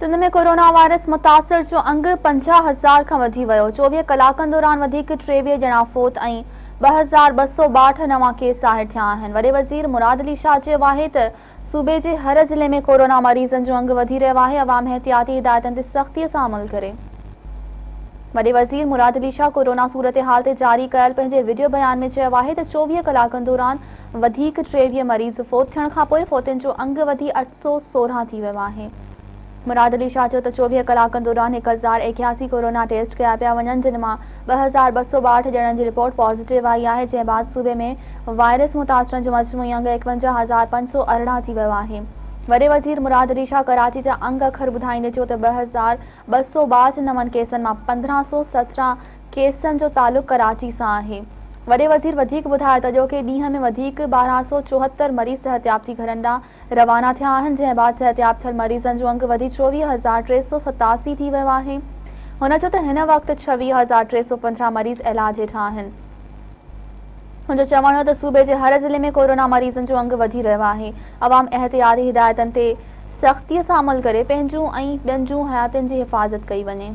Sindh ۾ corona virus متاثر جو انگ 50 هزار کان وڌي ويو، 24 ڪلاڪن دوران وڌيڪ 23 ڄڻا فوت ۽ 2262 نوان ڪيس ظاهر ٿيا آهن. وڏي وزير مراد علي شاهه چيو آهي ته صوبي جي هر ضلعي ۾ ڪورونا مريضن جو انگ وڌي رهيو آهي، عوام احتياطي هدايتن تي سختي سان عمل ڪري. وڏي وزير مراد علي شاهه ڪورونا صورتحال تي جاري ڪيل پنهنجي وڊيو بيان ۾ چيو آهي ته 24 ڪلاڪن دوران وڌيڪ 23 مريض فوت ٿيڻ کانپوء فوتين جو انگ وڌي 816 ٿي ويو آهي. مراد علي شاهه چيو ته 24 ڪلاڪن دوران 1081 ڪورونا ٽيسٽ ڪيا پيا وڃن جن مان 2262 ڄڻن جي رپورٽ پازيٽو آئي آهي جنهن بعد صوبي ۾ وائرس متاثرن جو مجموعي انگ 51518 ٿي ويو آهي. وڏي وزير مراد علي شاهه ڪراچي جا انگ اکر ٻڌائيندي چيو ته 2262 نون ڪيسن مان 1517 ڪيسن جو تعلق ڪراچي سان آهي. وڏي وزير وڌيڪ ٻڌايو ته اڄوڪي ڏينهن ۾ وڌيڪ 1274 مريض صحتياب ٿي گهرن ڏانهن روانا ٿيا آهن، جنهن بعد صحتياب ٿيل مريضن جو انگ وڌي 24387 ٿي ويو آهي. هن چيو ته هن وقت 26315 مريض علاج هيٺ آهن. هن جو چوڻ هو ته صوبي جي هر ضلعي ۾ ڪورونا مريضن جو انگ وڌي رهيو آهي، عوام احتياطي هدايتن تي سختي سان عمل ڪري پنهنجون ۽ ٻين جون حياتين جي حفاظت ڪئي وڃي.